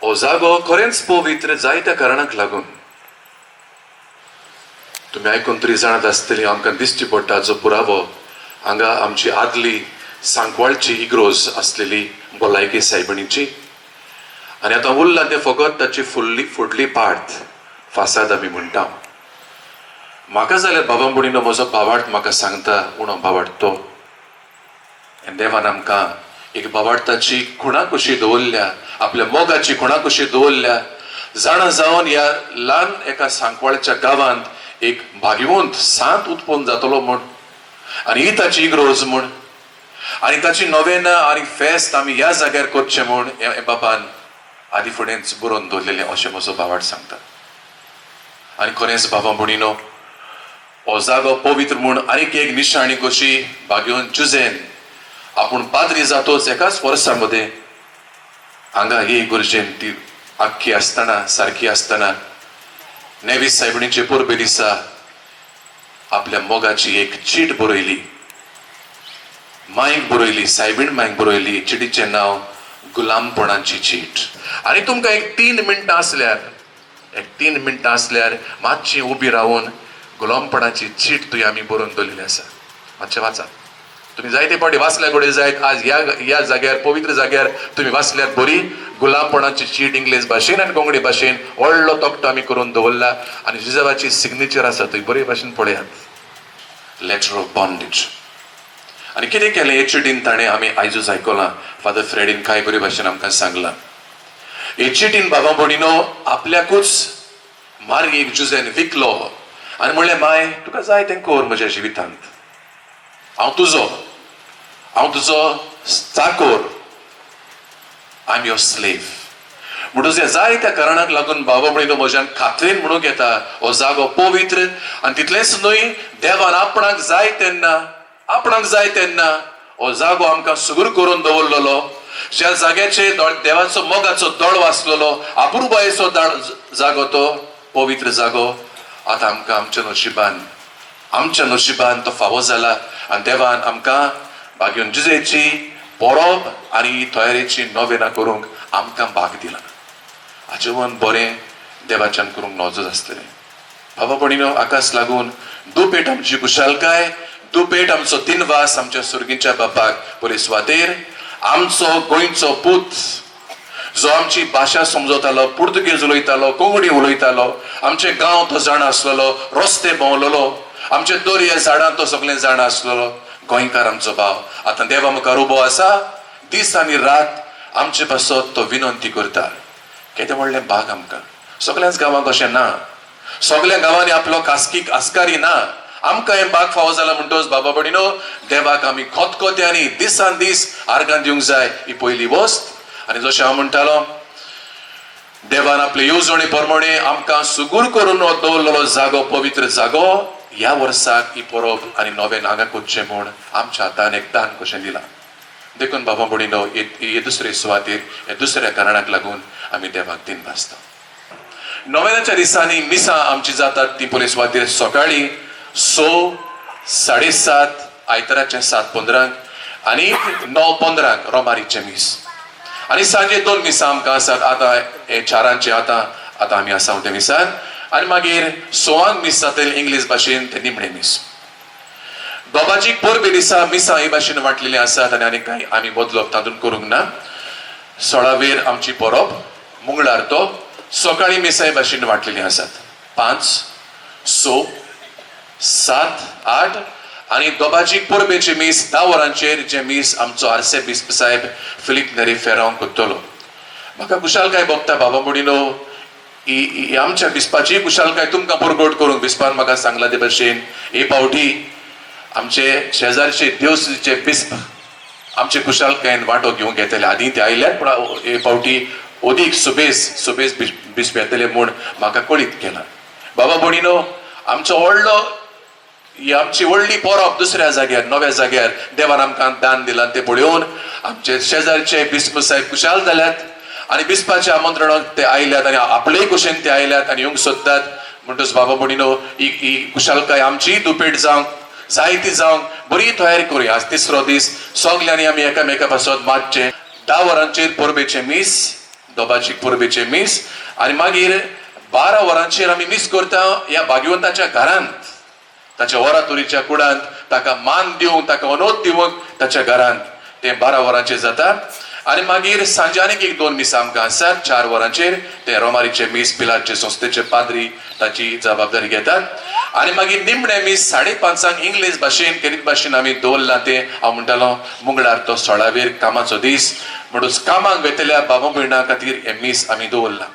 हो जागो खरेंच पवित्र जायत्या कारणाक लागून. तुमी आयकून तरी जाणात आसतली, आमकां दिश्टी पडटा जो पुरावो हांगा आमची आदली सांकवाळची इग्रोज आसलेली भलायकी सायबणीची, आनी आतां उरलां तें फकत ताची फुडली फुडली पार्ट, फासाद आमी म्हणटा. म्हाका जाल्यार बाबा भयणीनो, म्हजो भावार्थ म्हाका सांगता उणो भावार्थ तो. आनी देवान आमकां एक भावार्थाची खुणा कशी दवरल्या, आपल्या मोगाची खुणा कशी दवरल्या. जाणा जावन ह्या ल्हान एका सांकवाळच्या गांवांत एक भाग्यवंत सांत उत्पन्न जातलो म्हूण, आनी ही ताची इग्रोज म्हूण, आनी ताची नोवेना आनी फेस्त आमी ह्या जाग्यार करचें म्हूण हे बापान आदी फुडेंच बरोवन दवरलेलें अशें म्हजो भावार्थ सांगता. आनी खरेंच बाबा भयणीनो, हो जागो पवित्र म्हूण आनीक एक निशाणी कशी भाग्यवंत जुजेन आपूण पाद्री जातोच एकाच वर्सा मदें हांगा ही इगर्जेन ती आख्खी आसतना, सारकी आसतना, नेवीस सायबणीचे परबे दिसा आपल्या मोगाची एक चीट बरयली, मायक बरयली, सायबीण मायक बरयली. चिटीचें नांव गुलामपणाची चीट. आनी तुमकां एक 3 मिनटां आसल्यार, एक 3 मिनटां आसल्यार मातशी उबी रावन गुलामपणाची चीट तुवें आमी बरोवन दवरलेली आसा, मातशें वाचात. तुमी जायते फावटी वाचल्या कडेन जायत, आज ह्या ह्या जाग्यार पवित्र जाग्यार तुमी वाचल्यार बरी. गुलामपणाची चीट इंग्लीश भाशेन आनी कोंकणी भाशेन व्हडलो तकटो आमी करून दवरला आनी जुजेवाची सिग्नेचर आसा थंय, बरे भाशेन पळयात, लेटर ऑफ बॉन्डेज. आनी कितें केलें हे चिटीन ताणें, आमी आयजूच आयकलां, फादर फ्रेडीन कांय बरे भाशेन आमकां सांगलां. हे चिटीन बाबा भयणीनो आपल्याकूच मारयेक जुजेन विकलो आनी म्हणलें, माय तुका जाय तें कर म्हज्या जिवितांत, हांव तुजो, हांव तुजो Chakor, I am your slave. म्हणटूच ह्या जायत्या कारणाक लागून बाबा भयणीनो म्हज्यान खात्रेन म्हणूंक येता हो जागो पवित्र. आनी तितलेंच न्हय, देवान आपणाक जाय तेन्ना, आपणाक जाय तेन्ना हो जागो आमकां सुगूर करून दवरलेलो, ज्या जाग्याचे देवाचो मोगाचो दोळो आसलेलो, अपुरबायेचो जागो, तो पवित्र जागो आतां आमकां आमच्या नशिबान, आमच्या नशिबान तो फावो जाला. आनी देवान आमकां भाग्योन जुजेची परब आनी तयारेची नोवेना करूंक आमकां भाग दिला. हाचे बरें देवाच्यान करूंक नजो आसतलें. बाबा भयणीनो, आकाश लागून दुपेट आमची खुशालकाय, दुपेट आमचो दिनवास आमच्या सुर्गीच्या बापाक. पयले सुवातेर आमचो गोंयचो पूत जो आमची भाशा समजतालो, पुर्तुगेज उलयतालो, कोंकणी उलयतालो, आमचे गांव तो जाणा आसलेलो, रस्ते भोंवलेलो, आमचे दर्या झाडां तो सगळें जाणा आसलेलो गोंयकार आमचो भाव आतां देवा मुखार उबो आसा. दीस आनी रात आमचे पासत तो विनंती करता. केदें व्हडलें भाग आमकां. सगळ्याच गांवांक अशें ना, सगळ्या गांवांनी आपलो खासकी आस्कारी ना. आमकां हें भाग फावो जाला म्हणटोच बाबा भयणीनो देवाक आमी खोतखोत्यांनी दिसान दीस आर्गां दिवंक जाय, ही पयली वस्त. आनी जशें हांव म्हणटालो, देवान आपले येवजणे प्रमाणे आमकां सुगूर करून दवरलेलो जागो, पवित्र जागो, ह्या वर्साक ही परब आनी नवें हांगा करचें म्हूण आमच्या हातान एक दान कशें दिलां. देखून बाबा भयणीनो हे दुसरे सुवातेर हे दुसऱ्या कारणाक लागून आमी देवाक दिन भासता. नोवेनाच्या दिसांनी मिसां आमची जातात ती पयले सुवातेर सकाळीं 6, 7:30, आयताराचें 7:15 आनी 9:15 रोमारीचें मीस. आनी सांजे 2 मिसां आमकां आसात. आतां हे 4 आतां आतां आमी आसा त्या मिसान, आनी मागीर 6 मीस जातलें इंग्लीश भाशेन तें निमणें मीस. दोबाजीक परबे दिसा मिसां हे भाशेन वांटलेलीं आसात आनी आनी कांय आमी बदलप तातूंत करूंक ना. 16वेर आमची परब मंगळार, तो सकाळीं मिसां हे भाशेन वांटलेलीं आसात, 5, 6, 7, 8. आनी दोबाजीक परबेचें मीस 10 वरांचेर, जें मीस आमचो आरसे बिस्प साहेब फिलीप नेरी फेरांव करतलो. म्हाका खुशालकाय भोगता बाबा भयणीनो, ही आमच्या बिस्पाची खुशालकाय तुमकां परगट करूंक. बिस्पान म्हाका सांगला ते भाशेन हे फावटी आमचे शेजारचे देवसीचे बिस्प आमचे खुशालकायेन वांटो घेवंक येतले. आदीं ते आयल्यात, पूण हे फावटी अदीक सुबेज सुबेज बिस्प येतले म्हूण म्हाका कळीत केलां. बाबा भयणीनो, आमचो व्हडलो ही आमची व्हडली परब दुसऱ्या जाग्यार, नव्या जाग्यार देवान आमकां दान दिलां तें पळोवन आमचे शेजारचे बिस्प साहेब खुशाल जाल्यात आनी बिस्पाच्या आमंत्रणाक ते आयल्यात आनी आपलेय कुशेन ते आयल्यात आनी येवंक सोदतात. म्हणटच बाबा भयणीनो ही ही खुशालकाय आमची दुपेट जावंक जायती जावंक बरी तयारी करुया. आज तिसरो दीस, सगल्यांनी आमी एकामेका पासत मागचें. 10 वरांचेर परबेचें मीस, दोबाजीक परबेचें मीस. आनी मागीर 12 वरांचेर आमी मीस करता ह्या भाग्यवंताच्या घरांत, ताच्या ओरातोरीच्या कुडांत, ताका मान दिवंक, ताका अनोद दिवंक ताच्या घरांत तें 12 वरांचेर जाता. आनी मागीर सांजे आनीक एक 2 मिसां आमकां आसात. 4 वरांचेर ते रोमारीचे मीस पिलारचे संस्थेचे पाद्री ताची जबाबदारी घेतात. आनी मागीर निमणें मीस 5:30 इंग्लीश भाशेन खेरीत भाशेन आमी दवरलां. तें हांव म्हणटालो मंगळार तो 16वेर कामाचो दीस, म्हणून कामाक वेतल्या बाबा भयणां खातीर हें मीस आमी दवरलां.